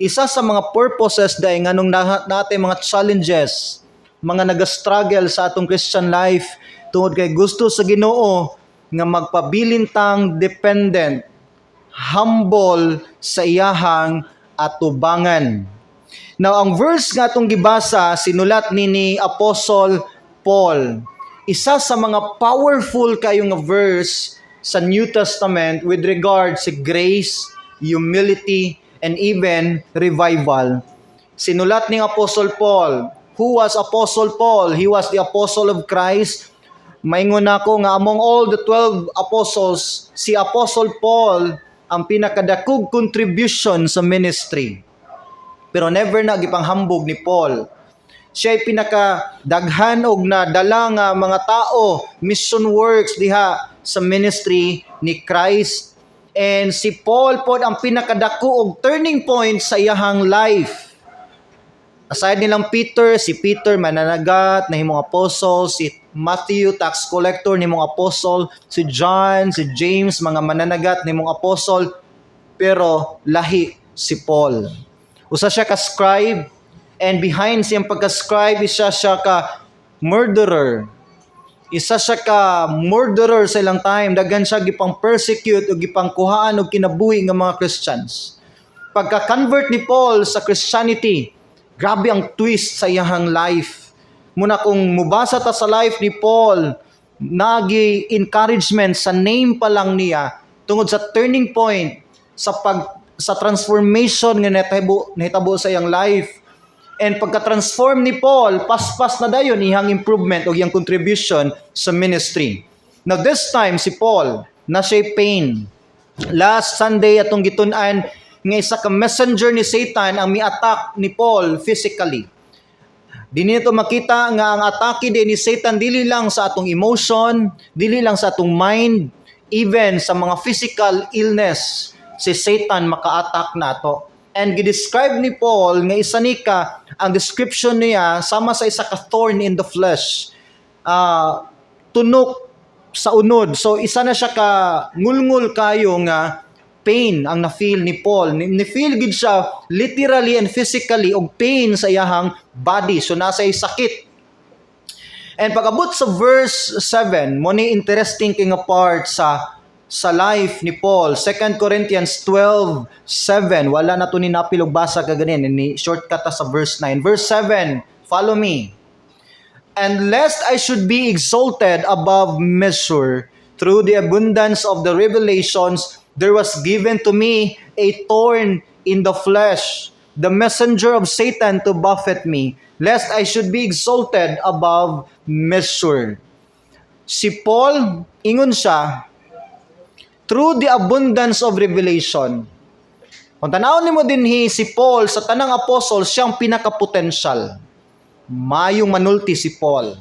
Isa sa mga purposes dahil nganong natin mga challenges, mga nag-struggle sa atong Christian life, tungod kay gusto sa Ginoo nga magpabilin tang dependent, humble sa iyahang atubangan. Now, ang verse nga atong gibasa, sinulat ni Apostle Paul. Isa sa mga powerful kayo nga verse sa New Testament with regard sa grace, humility, and even revival. Sinulat ni Apostle Paul. Who was Apostle Paul? He was the apostle of Christ. Maingon ako nga among all the 12 apostles, si Apostle Paul ang pinakadakog contribution sa ministry. Pero never na gipanghambog ni Paul. Siya ay pinakadaghan og nadala nga mga tao, mission works diha sa ministry ni Christ. And si Paul pod ang pinakadako og turning point sa iyahang life. Aside nilang Peter, si Peter mananagat, nahimong apostle, si Matthew, tax collector, nahimong apostle, si John, si James, mga mananagat, nahimong apostle, pero lahi si Paul. Usa siya ka scribe, and behind siyang pagka-scribe, isa siya ka murderer. Isa siya ka murderer sa ilang time. Daghan siya gipang persecute o gipang kuhaan og kinabuhi nga mga Christians. Pagka-convert ni Paul sa Christianity, grabe ang twist sa iyahang life. Muna kung mubasa ta sa life ni Paul, nagi encouragement sa name pa lang niya tungod sa turning point sa transformation nga nahitabo sa iyang life. And pagka-transform ni Paul, paspas na dayon iyang improvement o iyang contribution sa ministry. Now this time si Paul na siya pain. Last Sunday atong gitun-an nga isa ka messenger ni Satan ang mi-attack ni Paul physically. Dinhi to makita nga ang atake din ni Satan dili lang sa atong emotion, dili lang sa atong mind, even sa mga physical illness si Satan maka-attack nato. And gi-describe ni Paul nga isa ni ka ang description niya sama sa isa ka thorn in the flesh. Tunok sa unod. So isa na siya ka ngulngul kayo nga pain ang na-feel ni Paul. Ni-feel gid siya literally and physically og pain sa iyahang body. So nasa sakit. And pag-abot sa verse 7, mo ni interesting kay nga part sa life ni Paul. 2 Corinthians 12:7. Wala na to ni napil og basa kaganin ni shortcut ta sa verse 9. Verse 7, follow me. "And lest I should be exalted above measure through the abundance of the revelations, there was given to me a thorn in the flesh, the messenger of Satan to buffet me, lest I should be exalted above measure." Si Paul, ingon siya, through the abundance of revelation. Kung tanawon nimo dinhi si Paul, sa tanang apostle, siyang pinaka-potential. Mayong manulti si Paul.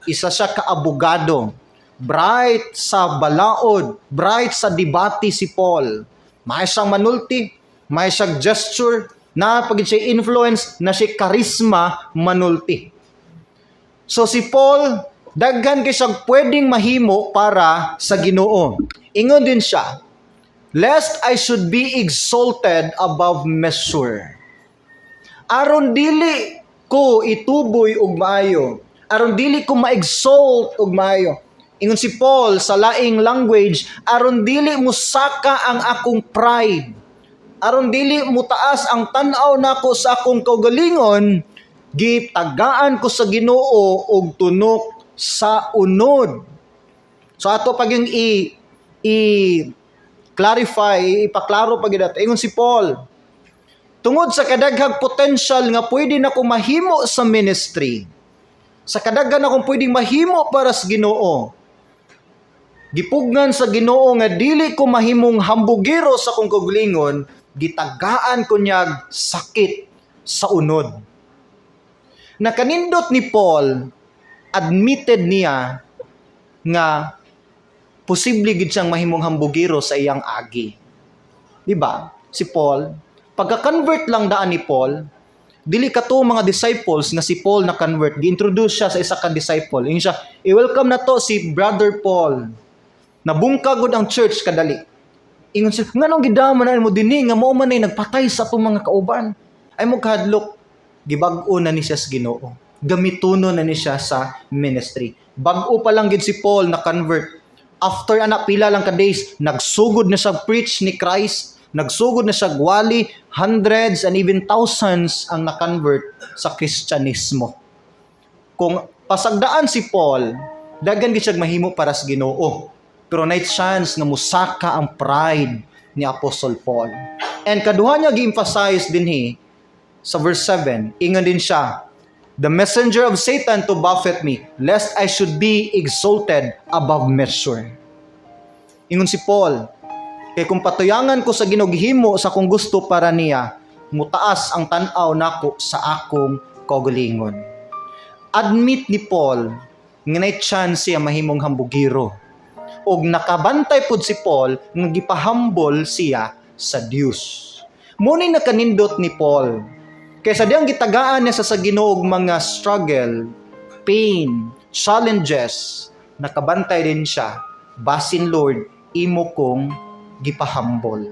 Isa siya ka abogado. Bright sa balaod, bright sa debate si Paul. May siyang manulti, may siyang gesture, na pag siya influence, na siya charisma manulti. So si Paul, daghan kay siyang pwedeng mahimo para sa Ginoo. Ingon din siya, "Lest I should be exalted above measure." Aron dili ko ituboy og maayo. Aron dili ko ma-exalt og maayo. Ingon si Paul sa laing language, aron dili musaka ang akong pride. Aron dili mutaas ang tan-aw nako sa akong kaugalingon, gitagaan ko sa Ginoo og tunok sa unod. So ato pag yung i clarify, ipaklaro pa gid ato. Ingon si Paul, tungod sa kadaghang potential nga pwede na ko mahimo sa ministry, sa kadaghan akong pwedeng mahimo para sa Ginoo, gipugnan sa Ginoo nga dili ko mahimong hambugero sa akong kaugalingon, gitagaan ko niyag sakit sa unod. Nakanindot ni Paul, admitted niya nga posible gid siyang mahimong hambugero sa iyang agi. Di ba? Si Paul, pagka-convert lang daan ni Paul, dili kato mga disciples nga si Paul na convert, gi-introduce siya sa isa ka disciple. Ingon siya, "I-welcome na to si Brother Paul." Nabungkag gud ang church kadali. Ingon siya, "Nganong gidama na mo dinhi nga mao man ay nagpatay sa atong mga kauban?" Ay mo kahadlok, gibag-o na ni siya sa Ginoo. Gamituno na ni siya sa ministry. Bag-o pa lang gid si Paul na convert. After ana pila lang ka days, nagsugod na siya preach ni Christ, nagsugod na siya gwali, hundreds and even thousands ang na-convert sa Kristyanismo. Kung pasagdaan si Paul, daghan gid siya mahimo para sa Ginoo. Pero nay chance nga musaka ang pride ni Apostle Paul. And kaduha niya gi-emphasize dinhi sa verse 7, ingon din siya, "The messenger of Satan to buffet me, lest I should be exalted above measure." Ingon si Paul, kay kung patuyangan ko sa Ginoo himo sa akong gusto para niya, mutaas ang tan-aw nako sa akong kaugalingon. Admit ni Paul nga nay chance siya mahimong hambugiro. Og nakabantay pud si Paul nga gipahambol siya sa Dios. Mao ni nakanindot ni Paul. Kaysa diyang gitagaan niya sa Ginoo og mga struggle, pain, challenges, nakabantay din siya, "Basin Lord, imo kong gipahambol."